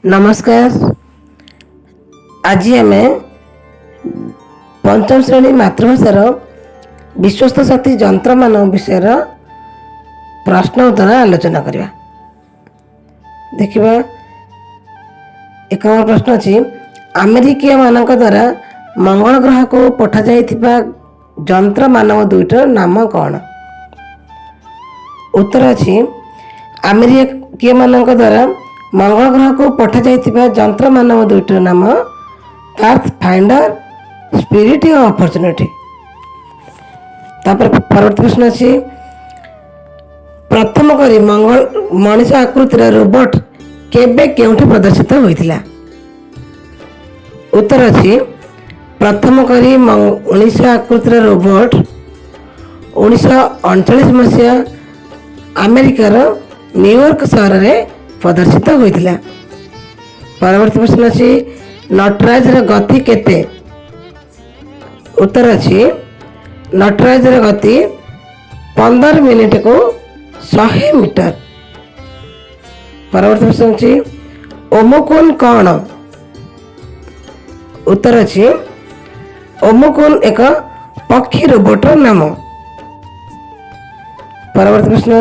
ନମସ୍କାର। ଆଜି ଆମେ ପଞ୍ଚମ ଶ୍ରେଣୀ ମାତୃଭାଷାର ବିଶ୍ୱସ୍ତ ସାଥୀ ଯନ୍ତ୍ରମାନବ ବିଷୟର ପ୍ରଶ୍ନ ଉତ୍ତର ଆଲୋଚନା କରିବା। ଦେଖିବା, ଏକ ନମ୍ବର ପ୍ରଶ୍ନ ଅଛି, ଆମେରିକୀୟମାନଙ୍କ ଦ୍ୱାରା ମଙ୍ଗଳ ଗ୍ରହକୁ ପଠାଯାଇଥିବା ଯନ୍ତ୍ର ମାନବ ଦୁଇଟିର ନାମ କ'ଣ? ଉତ୍ତର ଅଛି, ଆମେରିକୀୟମାନଙ୍କ ଦ୍ୱାରା ମଙ୍ଗଳ ଗ୍ରହକୁ ପଠାଯାଇଥିବା ଯନ୍ତ୍ର ମାନବ ଦୁଇଟିର ନାମ ପାଥ୍ ଫାଇଣ୍ଡର, ସ୍ପିରିଟ୍ ଓ ଅପରଚୁନିଟି। ତାପରେ ପରବର୍ତ୍ତୀ ପ୍ରଶ୍ନ ଅଛି, ପ୍ରଥମ କରି ମଙ୍ଗଳ ମଣିଷ ଆକୃତିର ରୋବୋଟ କେବେ କେଉଁଠି ପ୍ରଦର୍ଶିତ ହୋଇଥିଲା? ଉତ୍ତର ଅଛି, ପ୍ରଥମ କରି ମଣିଷ ଆକୃତିର ରୋବୋଟ 1939 ମସିହା ଆମେରିକାର ନ୍ୟୁୟର୍କ ସହରରେ ପ୍ରଦର୍ଶିତ ହୋଇଥିଲା। ପରବର୍ତ୍ତୀ ପ୍ରଶ୍ନ ଅଛି, ନଟରାଜର ଗତି କେତେ? ଉତ୍ତର ଅଛି, ନଟରାଜର ଗତି 15 ମିନିଟକୁ 100 ମିଟର। ପରବର୍ତ୍ତୀ ପ୍ରଶ୍ନ ଅଛି, ଓମୋକୁନ୍ କ'ଣ? ଉତ୍ତର ଅଛି, ଓମୋକୁନ୍ ଏକ ପକ୍ଷୀ ରୋବୋଟର ନାମ। ପରବର୍ତ୍ତୀ ପ୍ରଶ୍ନ,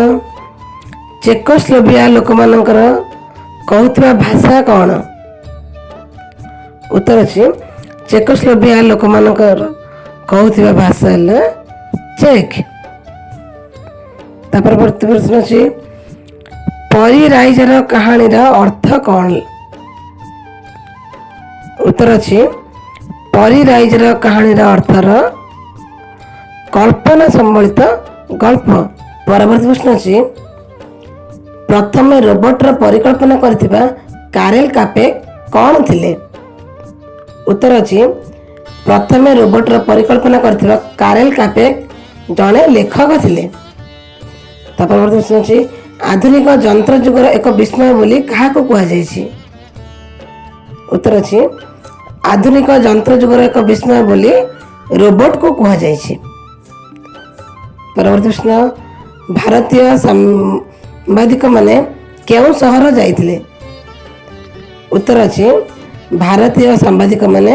ଚେକୋସ୍ଲୋଭିଆ ଲୋକମାନଙ୍କର କହୁଥିବା ଭାଷା କ'ଣ? ଉତ୍ତର ଅଛି, ଚେକୋସ୍ଲୋଭିଆ ଲୋକମାନଙ୍କର କହୁଥିବା ଭାଷା ହେଲା ଚେକ୍। ତାପରେ ପରବର୍ତ୍ତୀ ପ୍ରଶ୍ନ ଅଛି, ପରି ରାଇଜର କାହାଣୀର ଅର୍ଥ କ'ଣ? ଉତ୍ତର ଅଛି, ପରି ରାଇଜର କାହାଣୀର ଅର୍ଥର କଳ୍ପନା ସମ୍ବଳିତ ଗଳ୍ପ। ପରବର୍ତ୍ତୀ ପ୍ରଶ୍ନ ଅଛି, ପ୍ରଥମେ ରୋବୋଟର ପରିକଳ୍ପନା କରିଥିବା କାରେଲ କାପେକ୍ କ'ଣ ଥିଲେ? ଉତ୍ତର ଅଛି, ପ୍ରଥମେ ରୋବୋଟର ପରିକଳ୍ପନା କରିଥିବା କାରେଲ କାପେକ୍ ଜଣେ ଲେଖକ ଥିଲେ। ତା ପରବର୍ତ୍ତୀ ପ୍ରଶ୍ନ ଅଛି, ଆଧୁନିକ ଯନ୍ତ୍ର ଯୁଗର ଏକ ବିସ୍ମୟ ବୋଲି କାହାକୁ କୁହାଯାଇଛି? ଉତ୍ତର ଅଛି, ଆଧୁନିକ ଯନ୍ତ୍ର ଯୁଗର ଏକ ବିସ୍ମୟ ବୋଲି ରୋବୋଟକୁ କୁହାଯାଇଛି। ପରବର୍ତ୍ତୀ ପ୍ରଶ୍ନ, ଭାରତୀୟ ସାମ୍ବାଦିକମାନେ କେଉଁ ସହର ଯାଇଥିଲେ? ଉତ୍ତର ଅଛି, ଭାରତୀୟ ସାମ୍ବାଦିକମାନେ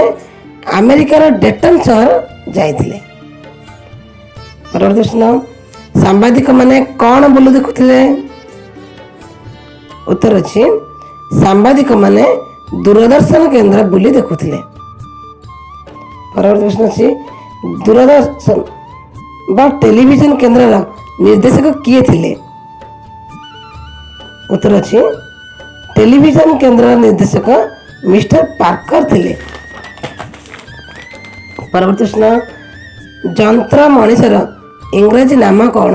ଆମେରିକାର ଡେଟନ୍ ସହର ଯାଇଥିଲେ। ପରବର୍ତ୍ତୀ ପ୍ରଶ୍ନ, ସାମ୍ବାଦିକମାନେ କ'ଣ ବୁଲି ଦେଖୁଥିଲେ? ଉତ୍ତର ଅଛି, ସାମ୍ବାଦିକମାନେ ଦୂରଦର୍ଶନ କେନ୍ଦ୍ର ବୁଲି ଦେଖୁଥିଲେ। ପରବର୍ତ୍ତୀ ପ୍ରଶ୍ନ ଅଛି, ଦୂରଦର୍ଶନ ବା ଟେଲିଭିଜନ କେନ୍ଦ୍ରର ନିର୍ଦ୍ଦେଶକ କିଏ ଥିଲେ? ଉତ୍ତର ଅଛି, ଟେଲିଭିଜନ କେନ୍ଦ୍ରର ନିର୍ଦ୍ଦେଶକ ମିଷ୍ଟର ପାର୍କର ଥିଲେ। ପରବର୍ତ୍ତୀ ପ୍ରଶ୍ନ, ଯନ୍ତ୍ର ମଣିଷର ଇଂରାଜୀ ନାମ କ'ଣ?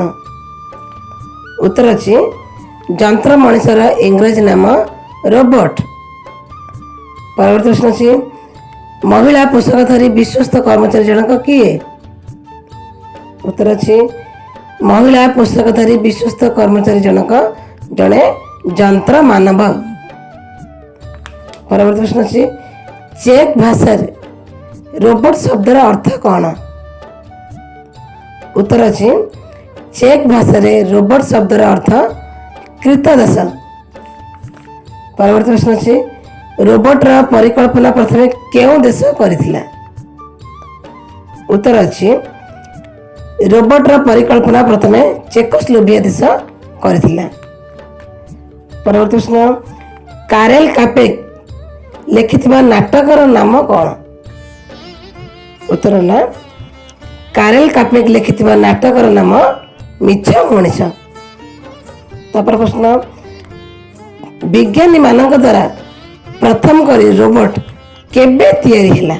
ଉତ୍ତର ଅଛି, ଯନ୍ତ୍ର ମଣିଷର ଇଂରାଜୀ ନାମ ରୋବୋଟ। ପରବର୍ତ୍ତୀ ପ୍ରଶ୍ନ ଅଛି, ମହିଳା ପୋଷାକଧାରୀ ବିଶ୍ୱସ୍ତ କର୍ମଚାରୀ ଜଣକ କିଏ? ଉତ୍ତର ଅଛି, ମହିଳା ପୋଷାକଧାରୀ ବିଶ୍ୱସ୍ତ କର୍ମଚାରୀ ଜଣକ ଜଣେ ଯନ୍ତ୍ର ମାନବ। ପରବର୍ତ୍ତୀ ପ୍ରଶ୍ନ ଅଛି, ଚେକ୍ ଭାଷାରେ ରୋବୋଟ ଶବ୍ଦର ଅର୍ଥ କ'ଣ? ଉତ୍ତର ଅଛି, ଚେକ୍ ଭାଷାରେ ରୋବୋଟ ଶବ୍ଦର ଅର୍ଥ କ୍ରୀତଦାସ। ପରବର୍ତ୍ତୀ ପ୍ରଶ୍ନ ଅଛି, ରୋବୋଟର ପରିକଳ୍ପନା ପ୍ରଥମେ କେଉଁ ଦେଶ କରିଥିଲା? ଉତ୍ତର ଅଛି, ରୋବୋଟର ପରିକଳ୍ପନା ପ୍ରଥମେ ଚେକୋସ୍ଲୋଭିଆ ଦେଶ କରିଥିଲା। ପରବର୍ତ୍ତୀ ପ୍ରଶ୍ନ, କାରେଲ କାପେକ୍ ଲେଖିଥିବା ନାଟକର ନାମ କ'ଣ? ଉତ୍ତର ହେଲା, କାରେଲ କାପେକ୍ ଲେଖିଥିବା ନାଟକର ନାମ ମିଛ ମଣିଷ। ତାପରେ ପ୍ରଶ୍ନ, ବିଜ୍ଞାନୀମାନଙ୍କ ଦ୍ୱାରା ପ୍ରଥମ କରି ରୋବୋଟ କେବେ ତିଆରି ହେଲା?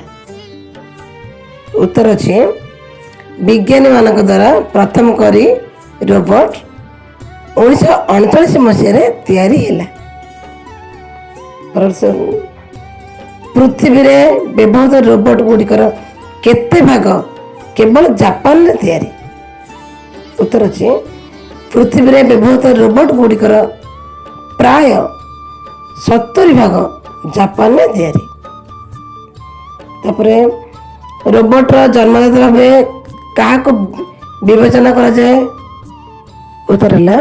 ଉତ୍ତର ଅଛି, ବିଜ୍ଞାନୀମାନଙ୍କ ଦ୍ୱାରା ପ୍ରଥମ କରି ରୋବୋଟ 1939 ମସିହାରେ ତିଆରି ହେଲା। ପରବର୍ତ୍ତୀ, ପୃଥିବୀରେ ବ୍ୟବହୃତ ରୋବୋଟ ଗୁଡ଼ିକର କେତେ ଭାଗ କେବଳ ଜାପାନରେ ତିଆରି? ଉତ୍ତର ଅଛି, ପୃଥିବୀରେ ବ୍ୟବହୃତ ରୋବୋଟ ଗୁଡ଼ିକର ପ୍ରାୟ 70 ଭାଗ ଜାପାନରେ ତିଆରି। ତାପରେ, ରୋବୋଟର ଜନ୍ମଦାତା ଭାବେ କାହାକୁ ବିବେଚନା କରାଯାଏ? ଉତ୍ତର ହେଲା,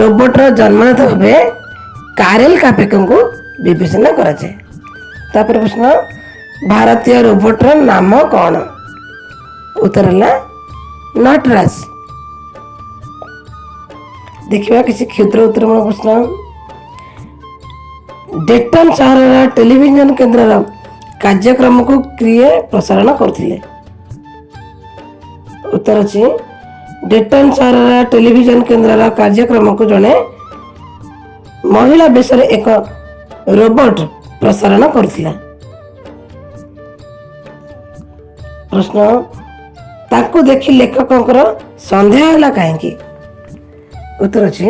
ରୋବୋଟର ଜନ୍ମଦାତା ଭାବେ କାରେଲ କାପେକଙ୍କୁ ବିବେଚନା କରାଯାଏ। ତାପରେ ପ୍ରଶ୍ନ, ଭାରତୀୟ ରୋବୋଟର ନାମ କ'ଣ? ଉତ୍ତର ହେଲା ନଟରାଜ। ଦେଖିବା କିଛି କ୍ଷୁଦ୍ର ଉତ୍ତରମୂଳକ ପ୍ରଶ୍ନ। ଡେଟନ୍ ସହରର ଟେଲିଭିଜନ କେନ୍ଦ୍ରର କାର୍ଯ୍ୟକ୍ରମକୁ କିଏ ପ୍ରସାରଣ କରୁଥିଲେ? ଉତ୍ତର ଅଛି, ଡେଟନ୍ ସହରର ଟେଲିଭିଜନ କେନ୍ଦ୍ରର କାର୍ଯ୍ୟକ୍ରମକୁ ଜଣେ ମହିଳା ବେଶରେ ଏକ ରୋବୋଟ ପ୍ରସାରଣ କରୁଥିଲା। ପ୍ରଶ୍ନ, ତାଙ୍କୁ ଦେଖି ଲେଖକଙ୍କର ସନ୍ଦେହ ହେଲା କାହିଁକି? ଉତ୍ତର ଅଛି,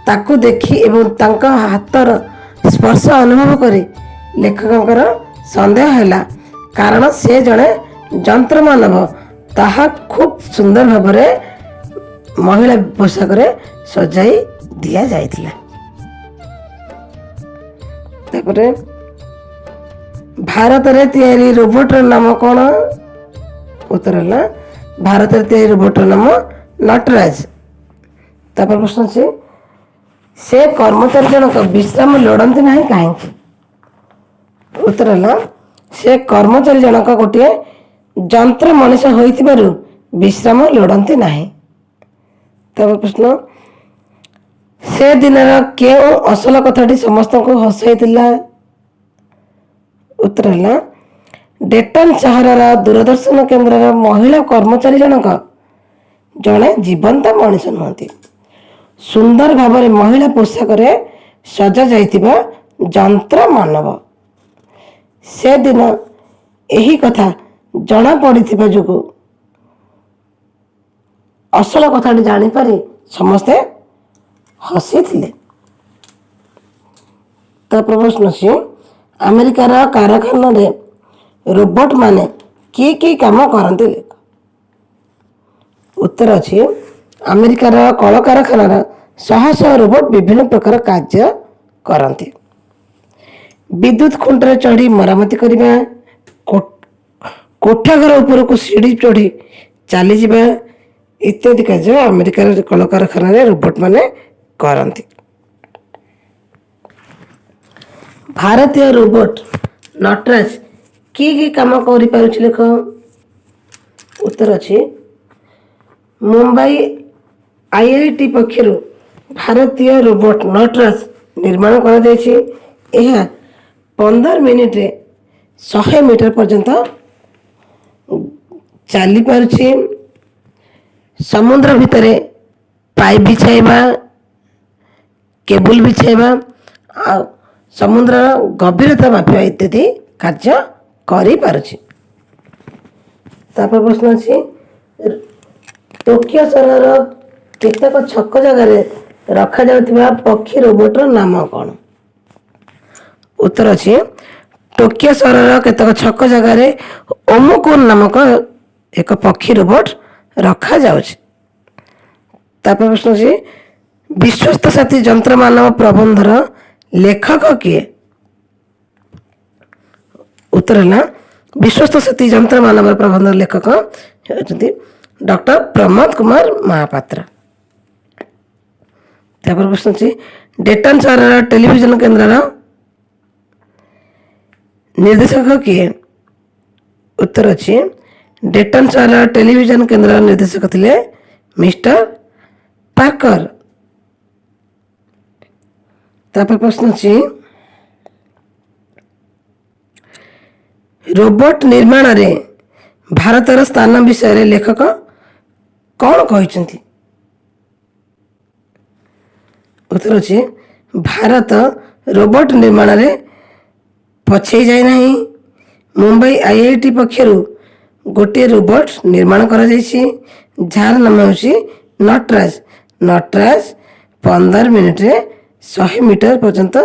ତାକୁ ଦେଖି ଏବଂ ତାଙ୍କ ହାତର ସ୍ପର୍ଶ ଅନୁଭବ କରି ଲେଖକଙ୍କର ସନ୍ଦେହ ହେଲା, କାରଣ ସେ ଜଣେ ଯନ୍ତ୍ରମାନବ, ତାହା ଖୁବ୍ ସୁନ୍ଦର ଭାବରେ ମହିଳା ପୋଷାକରେ ସଜାଇ ଦିଆଯାଇଥିଲା। ତାପରେ, ଭାରତରେ ତିଆରି ରୋବୋଟର ନାମ କ'ଣ? ଉତ୍ତର ହେଲା, ଭାରତରେ ତିଆରି ରୋବୋଟର ନାମ ନଟରାଜ। ତାପରେ ପ୍ରଶ୍ନ ଅଛି, ସେ କର୍ମଚାରୀ ଜଣକ ବିଶ୍ରାମ ଲୋଡ଼ନ୍ତି ନାହିଁ କାହିଁକି? ଉତ୍ତର ହେଲା, ସେ କର୍ମଚାରୀ ଜଣକ ଗୋଟିଏ ଯନ୍ତ୍ର ମଣିଷ ହୋଇଥିବାରୁ ବିଶ୍ରାମ ଲୋଡ଼ନ୍ତି ନାହିଁ। ତାପରେ ପ୍ରଶ୍ନ, ସେ ଦିନର କେଉଁ ଅସଲ କଥାଟି ସମସ୍ତଙ୍କୁ ହସାଇଥିଲା? ଉତ୍ତର ହେଲା, ଡେଟନ୍ ସହରର ଦୂରଦର୍ଶନ କେନ୍ଦ୍ରର ମହିଳା କର୍ମଚାରୀ ଜଣକ ଜଣେ ଜୀବନ୍ତ ମଣିଷ ନୁହନ୍ତି, ସୁନ୍ଦର ଭାବରେ ମହିଳା ପୋଷାକରେ ସଜାଯାଇଥିବା ଯନ୍ତ୍ର ମାନବ। ସେଦିନ ଏହି କଥା ଜଣା ପଡ଼ିଥିବା ଯୋଗୁଁ ଅସଲ କଥାଟି ଜାଣିପାରି ସମସ୍ତେ ହସିଥିଲେ। ତାପରେ ପ୍ରଶ୍ନ ଅଛି, ଆମେରିକାର କାରଖାନାରେ ରୋବୋଟ ମାନେ କି କି କାମ କରନ୍ତି ଲେଖ। ଉତ୍ତର ଅଛି, ଆମେରିକାର କଳକାରଖାନାର ଶହ ଶହ ରୋବୋଟ ବିଭିନ୍ନ ପ୍ରକାର କାର୍ଯ୍ୟ କରନ୍ତି। ବିଦ୍ୟୁତ ଖୁଣ୍ଟରେ ଚଢ଼ି ମରାମତି କରିବା, କୋଠା ଘର ଉପରକୁ ସିଡ଼ି ଚଢ଼ି ଚାଲିଯିବା ଇତ୍ୟାଦି କାର୍ଯ୍ୟ ଆମେରିକାର କଳକାରଖାନାରେ ରୋବୋଟ ମାନେ କରନ୍ତି। ଭାରତୀୟ ରୋବୋଟ ନଟରାଜ କି କି କାମ କରିପାରୁଛି ଲେଖ। ଉତ୍ତର ଅଛି, ମୁମ୍ବାଇ ଆଇଆଇଟି ପକ୍ଷରୁ ଭାରତୀୟ ରୋବୋଟ ନଟରାଜ ନିର୍ମାଣ କରାଯାଇଛି। ଏହା 15 ମିନିଟରେ 100 ମିଟର ପର୍ଯ୍ୟନ୍ତ ଚାଲିପାରୁଛି। ସମୁଦ୍ର ଭିତରେ ପାଇପ୍ ବିଛାଇବା, କେବୁଲ ବିଛାଇବା ଆଉ ସମୁଦ୍ରର ଗଭୀରତା ମାପିବା ଇତ୍ୟାଦି କାର୍ଯ୍ୟ କରିପାରୁଛି। ତାପରେ ପ୍ରଶ୍ନ ଅଛି, ଟୋକିଓ ସହରର କେତେକ ଛକ ଜାଗାରେ ରଖାଯାଉଥିବା ପକ୍ଷୀ ରୋବୋଟର ନାମ କ'ଣ? ଉତ୍ତର ଅଛି, ଟୋକିଓ ସହରର କେତେକ ଛକ ଜାଗାରେ ଓମୁକୁନ ନାମକ ଏକ ପକ୍ଷୀ ରୋବୋଟ ରଖାଯାଉଛି। ତାପରେ ପ୍ରଶ୍ନ ଅଛି, ବିଶ୍ୱସ୍ତ ସାଥୀ ଯନ୍ତ୍ରମାନବ ପ୍ରବନ୍ଧର ଲେଖକ କିଏ? ଉତ୍ତର ହେଲା, ବିଶ୍ୱସ୍ତ ସାଥୀ ଯନ୍ତ୍ରମାନବ ପ୍ରବନ୍ଧର ଲେଖକ ହେଉଛନ୍ତି ଡକ୍ଟର ପ୍ରମୋଦ କୁମାର ମହାପାତ୍ର। ତାପରେ ପ୍ରଶ୍ନ ଅଛି, ଡେଟନ୍ ସହରର ଟେଲିଭିଜନ କେନ୍ଦ୍ରର ନିର୍ଦ୍ଦେଶକ କିଏ? ଉତ୍ତର ଅଛି, ଡେଟନ୍ ସହରର ଟେଲିଭିଜନ କେନ୍ଦ୍ରର ନିର୍ଦ୍ଦେଶକ ଥିଲେ ମିଷ୍ଟର ପାର୍କର। ତାପରେ ପ୍ରଶ୍ନ ଅଛି, ରୋବୋଟ ନିର୍ମାଣରେ ଭାରତର ସ୍ଥାନ ବିଷୟରେ ଲେଖକ କ'ଣ କହିଛନ୍ତି? ଉତ୍ତର ଅଛି, ଭାରତ ରୋବୋଟ ନିର୍ମାଣରେ ପଛେଇ ଯାଇନାହିଁ। ମୁମ୍ବାଇ ଆଇଆଇଟି ପକ୍ଷରୁ ଗୋଟିଏ ରୋବୋଟ ନିର୍ମାଣ କରାଯାଇଛି, ଯାହାର ନାମ ହେଉଛି ନଟରାଜ। ନଟରାଜ 15 ମିନିଟରେ 100 ମିଟର ପର୍ଯ୍ୟନ୍ତ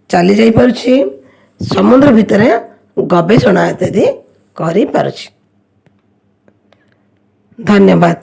ଚାଲି ଯାଇପାରୁଛି, ସମୁଦ୍ର ଭିତରେ ଗବେଷଣା ଇତ୍ୟାଦି କରିପାରୁଛି। ଧନ୍ୟବାଦ।